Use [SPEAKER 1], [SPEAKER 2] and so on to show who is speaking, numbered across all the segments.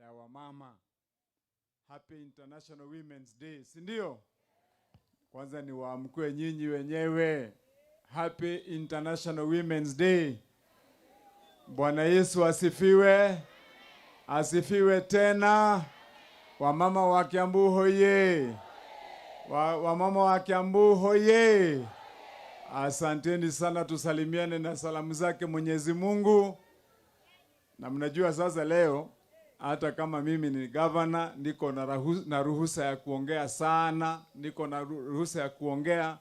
[SPEAKER 1] ya wamama. Happy International Women's Day, si ndio? Kwanza ni waamkue nyinyi wenyewe. Happy International Women's Day. Bwana Yesu asifiwe. Asifiwe tena. Wamama wa Kiambu hoye. Wamama wa Kiambu hoye. Asanteni sana, tusalimiane na salamu zake Mwenyezi Mungu. Na mnajua sasa leo hata kama mimi ni governor, niko na ruhusa ya kuongea sana, niko na ruhusa ya kuongea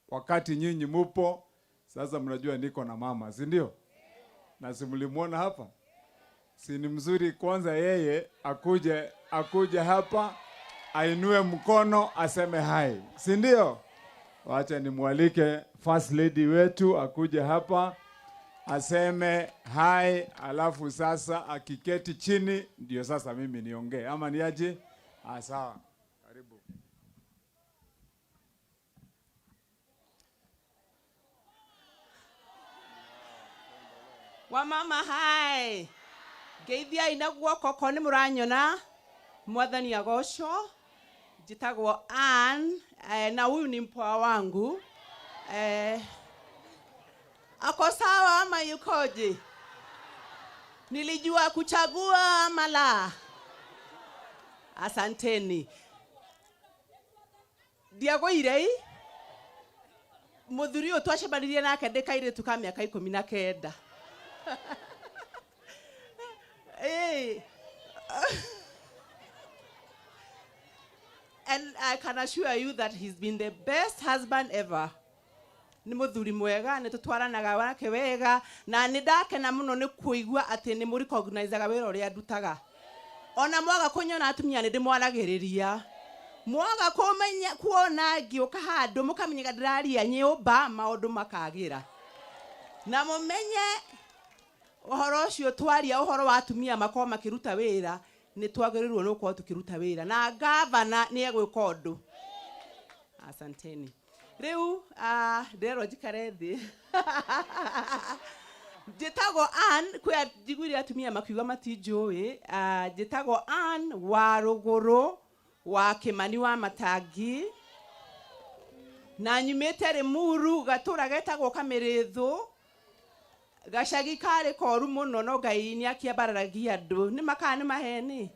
[SPEAKER 1] wakati nyinyi mupo. Sasa mnajua niko na mama, si ndio? Na si mlimuona hapa? Si ni mzuri kwanza yeye akuje hapa ainue mkono aseme hai, si ndio? Wacha nimwalike First Lady wetu akuje hapa aseme hai, alafu sasa akiketi chini ndio sasa mimi niongee, ama niaje? Ah, sawa, karibu.
[SPEAKER 2] Wamama hai, ngeithiai na guoko ko nĩ mũranyona, Mwathani agocwo. Njĩtagwo Ann, na huyu ni mpoa wangu. Ako sawa ama yukoje? Nilijua kuchagua ama la? Asanteni. Ndiagũire mũthuri ũyũ twacemanirie nake ndĩ kairĩtu ka mĩaka 19. And I can assure you that he's been the best husband ever. Nĩ mũthuri mwega, nĩ tũtwaranaga wake wega, na nĩ ndakena mũno nĩ kũigua atĩ nĩ mũrecognizaga wĩra ũrĩa ndutaga. Ona mwaga kũnyona atumia nĩ ndĩmwaragĩrĩria. Mwaga kũmenya kuona ngĩũka handũ mũkamenyaga ndĩraria nyũmba maũndũ makagĩra. Na mũmenye ũhoro ũcio twaria ũhoro wa atumia makorwo makĩruta wĩra, nĩ twagĩrĩirwo nĩ gũkorwo tũkĩruta wĩra, na gavana nĩ egwĩka ũndũ. Asanteni. Rĩu ndĩrerwo njikare thĩ. Njĩtagwo Ann, kwĩ njiguire atumia makiuga matinjũĩ. Njĩtagwo Ann wa Rũgũrũ wa Kĩmani wa Matangi, na nyumĩte Rĩmuru, gatũra getagwo Kamĩrĩthũ, gacagi karĩ koru mũno, no Ngai nĩ akĩambararagia andũ. Nĩ makaa nĩ maheni.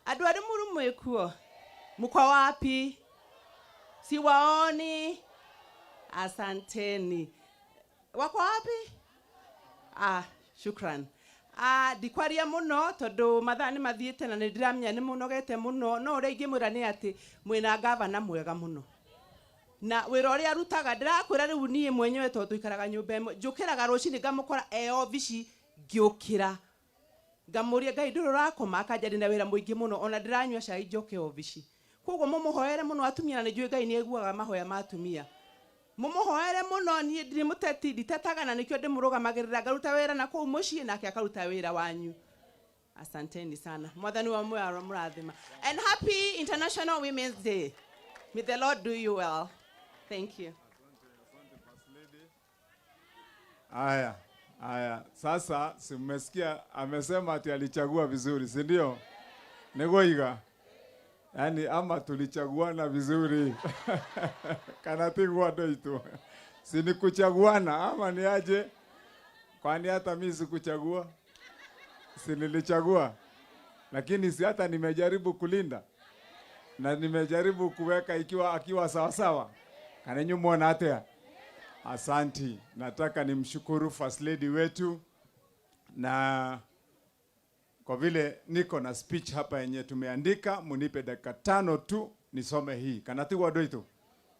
[SPEAKER 2] Andũ a Rĩmuru mwĩkuo? Mko wapi? Siwaoni. Asanteni. Wako wapi? Ah, shukran. Ndikwaria mũno tondũ mathaa nĩ mathiĩte na nĩ ndĩramenya nĩ mũnogete mũno, no ũrĩa ingĩmwĩra nĩ atĩ mwĩna gavana mwega mũno. Na wĩra ũrĩa arutaga ndĩrakwĩra rĩu niĩ mwenyewe tondũ tũikaraga nyũmba ĩmwe, njũkĩraga rũcinĩ ngamũkora e obici ngĩũkĩra. Ngamũria Ngai ndũrĩ ũrakoma, akanja ndĩna wĩra mũingĩ mũno, ona ndĩranyua cai njoke obici. Koguo mũmũhoere mũno atumia, na nĩ njũĩ Ngai nĩ aiguaga mahoya ma atumia. Mũmũhoere mũno, niĩ ndirĩ mũteti, nditetaga, na nĩkĩo ndĩmũrũgamagĩrĩra, ngaruta wĩra na kũu mũciĩ nake akaruta wĩra wanyu. Asanteni sana. Mwathani wa muoyo aromũrathima. And happy International Women's Day. May the Lord do you well. Thank you.
[SPEAKER 1] Aya, aya. Sasa si mmesikia amesema ati alichagua vizuri, si ndio? Negoiga. Yaani ama tulichaguana vizuri. Kana tigwa ndoito. Si ni kuchaguana ama ni aje? Kwani hata mimi sikuchagua? Si nilichagua. Lakini si hata nimejaribu kulinda. Na nimejaribu kuweka ikiwa akiwa sawa sawa. Kana nyumu atea. Asanti. Nataka nimshukuru First Lady wetu, na kwa vile niko na speech hapa yenye tumeandika, munipe dakika 5 tu nisome hii. Kana tigwa ndoito.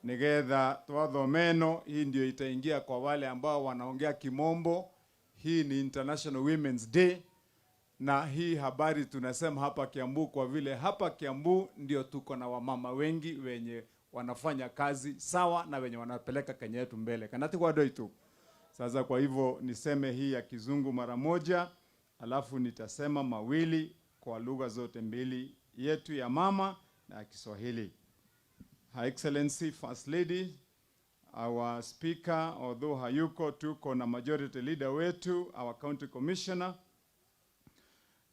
[SPEAKER 1] Nigetha twathomeno, hii ndio itaingia kwa wale ambao wanaongea Kimombo. Hii ni International Women's Day, na hii habari tunasema hapa Kiambu kwa vile hapa Kiambu ndio tuko na wamama wengi wenye wanafanya kazi sawa na wenye wanapeleka Kenya yetu mbele. Kana tigwa ndoito. Sasa kwa hivyo niseme hii ya Kizungu mara moja, alafu nitasema mawili kwa lugha zote mbili, yetu ya mama na ya Kiswahili. Her Excellency First Lady, our speaker, although hayuko, tuko na majority leader wetu, our county commissioner,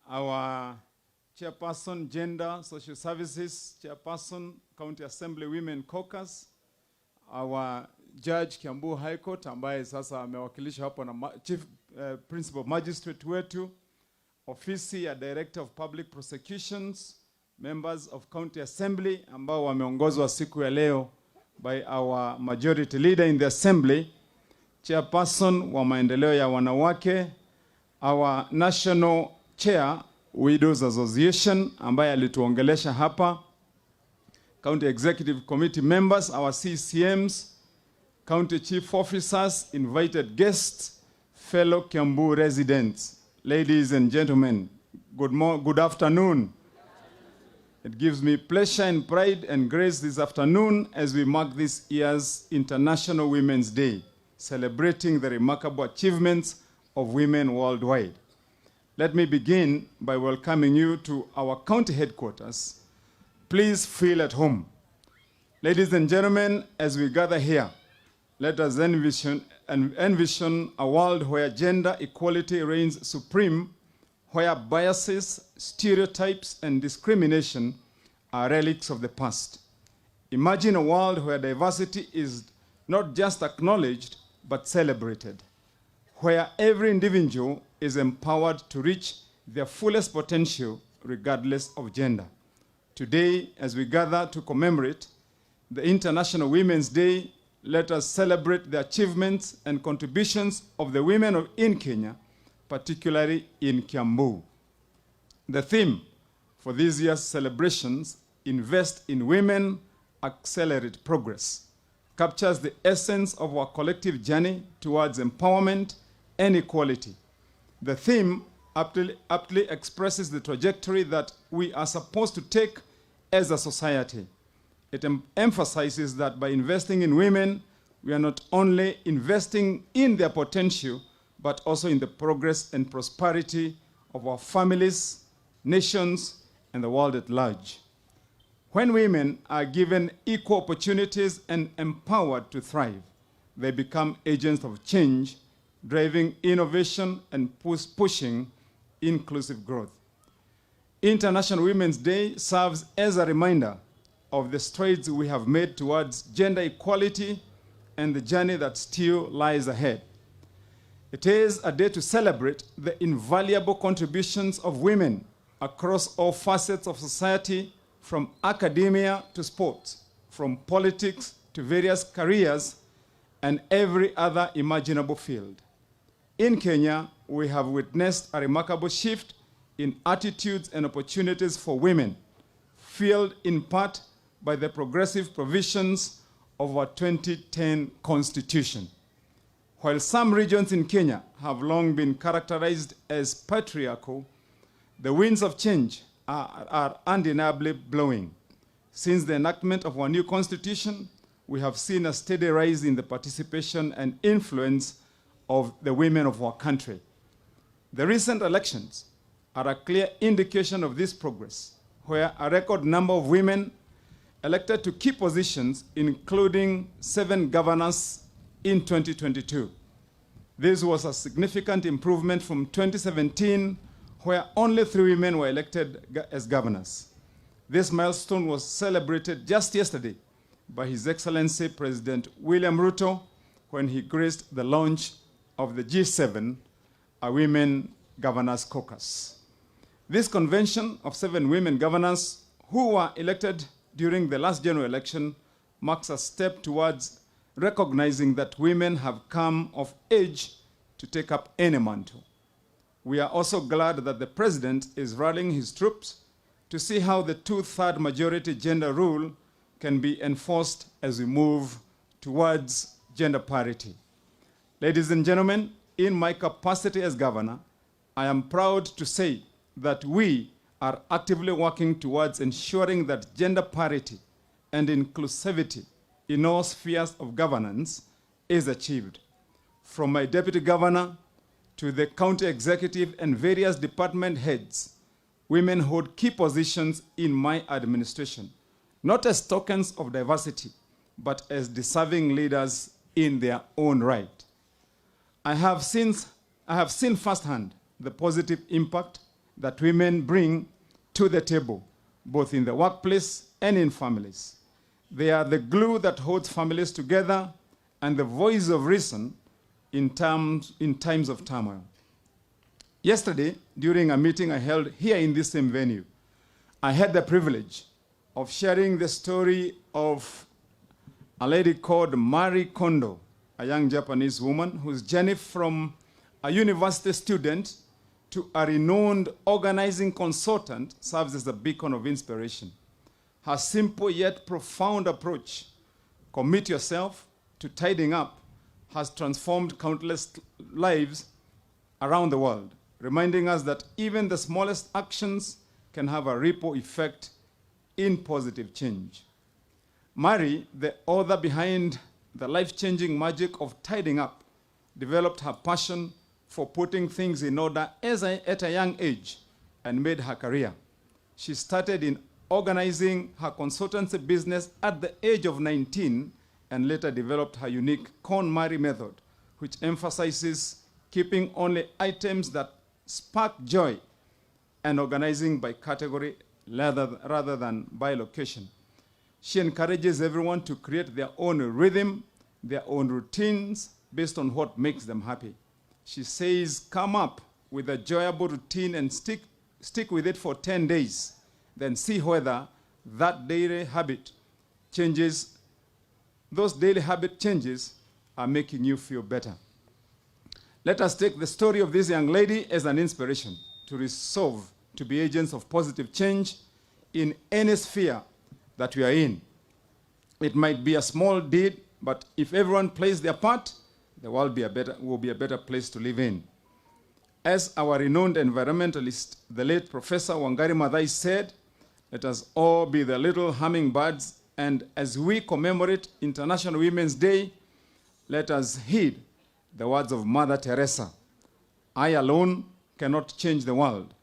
[SPEAKER 1] our Chairperson Gender Social Services, Chairperson County Assembly Women Caucus, our Judge Kiambu High Court ambaye sasa amewakilisha hapo na Chief Principal Magistrate wetu, ofisi ya Director of Public Prosecutions, members of County Assembly ambao wameongozwa siku ya leo by our majority leader in the assembly, chairperson wa maendeleo ya wanawake, our national chair Widows Association ambaye alituongelesha hapa, County Executive Committee members, our CCMs, county chief officers, invited guests, fellow Kiambu residents, ladies and gentlemen, good afternoon. It gives me pleasure and pride and grace this afternoon as we mark this year's International Women's Day, celebrating the remarkable achievements of women worldwide. Let me begin by welcoming you to our county headquarters. Please feel at home. Ladies and gentlemen, as we gather here, let us envision a world where gender equality reigns supreme, where biases, stereotypes, and discrimination are relics of the past. Imagine a world where diversity is not just acknowledged, but celebrated, where every individual is empowered to reach their fullest potential regardless of gender. Today, as we gather to commemorate the International Women's Day, let us celebrate the achievements and contributions of the women in Kenya, particularly in Kiambu. The theme for this year's celebrations, Invest in Women, Accelerate Progress, captures the essence of our collective journey towards empowerment and equality. The theme aptly expresses the trajectory that we are supposed to take as a society. It emphasizes that by investing in women, we are not only investing in their potential, but also in the progress and prosperity of our families, nations, and the world at large. When women are given equal opportunities and empowered to thrive, they become agents of change, driving innovation and pushing inclusive growth. International Women's Day serves as a reminder of the strides we have made towards gender equality and the journey that still lies ahead. It is a day to celebrate the invaluable contributions of women across all facets of society, from academia to sports, from politics to various careers, and every other imaginable field. In Kenya, we have witnessed a remarkable shift in attitudes and opportunities for women, fueled in part by the progressive provisions of our 2010 Constitution. While some regions in Kenya have long been characterized as patriarchal, the winds of change are undeniably blowing. Since the enactment of our new constitution, we have seen a steady rise in the participation and influence of the women of our country. The recent elections are a clear indication of this progress, where a record number of women elected to key positions, including 7 governors in 2022. This was a significant improvement from 2017, where only 3 women were elected as governors. This milestone was celebrated just yesterday by His Excellency President William Ruto when he graced the launch of the G7, a Women Governors Caucus. This convention of 7 women governors who were elected during the last general election marks a step towards recognizing that women have come of age to take up any mantle. We are also glad that the president is rallying his troops to see how the two-third majority gender rule can be enforced as we move towards gender parity. Ladies and gentlemen, in my capacity as governor, I am proud to say that we are actively working towards ensuring that gender parity and inclusivity in all spheres of governance is achieved. From my deputy governor to the county executive and various department heads, women hold key positions in my administration, not as tokens of diversity, but as deserving leaders in their own right. I have seen firsthand the positive impact that women bring to the table, both in the workplace and in families. They are the glue that holds families together and the voice of reason in times of turmoil. Yesterday, during a meeting I held here in this same venue, I had the privilege of sharing the story of a lady called Marie Kondo, a young Japanese woman whose journey from a university student to a renowned organizing consultant serves as a beacon of inspiration. Her simple yet profound approach, "commit yourself to tidying up," has transformed countless lives around the world, reminding us that even the smallest actions can have a ripple effect in positive change. Marie, the author behind The Life Changing Magic of Tidying Up, developed her passion for putting things in order at a young age and made her career. She started in organizing her consultancy business at the age of 19 and later developed her unique KonMari method, which emphasizes keeping only items that spark joy and organizing by category rather than by location. She encourages everyone to create their own rhythm, their own routines based on what makes them happy. She says, "Come up with a joyable routine and stick with it for 10 days. Then see whether that daily habit changes, those daily habit changes are making you feel better." Let us take the story of this young lady as an inspiration to resolve to be agents of positive change in any sphere that we are in. It might be a small deed, but if everyone plays their part, the world will be a better place to live in. As our renowned environmentalist, the late Professor Wangari Maathai said, "Let us all be the little hummingbirds," and as we commemorate International Women's Day, let us heed the words of Mother Teresa: "I alone cannot change the world,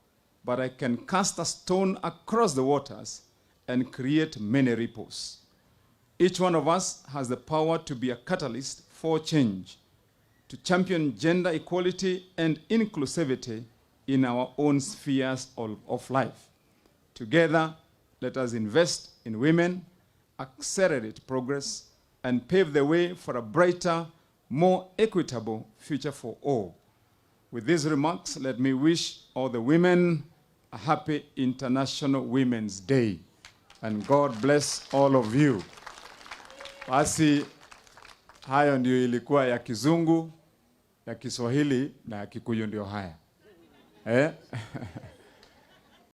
[SPEAKER 1] but I can cast a stone across the waters and create many ripples." Each one of us has the power to be a catalyst for change, to champion gender equality and inclusivity in our own spheres of life. Together, let us invest in women, accelerate progress, and pave the way for a brighter, more equitable future for all. With these remarks, let me wish all the women a happy International Women's Day. And God bless all of you. Basi hayo ndio ilikuwa ya Kizungu, ya Kiswahili na ya Kikuyu ndio haya. Eh?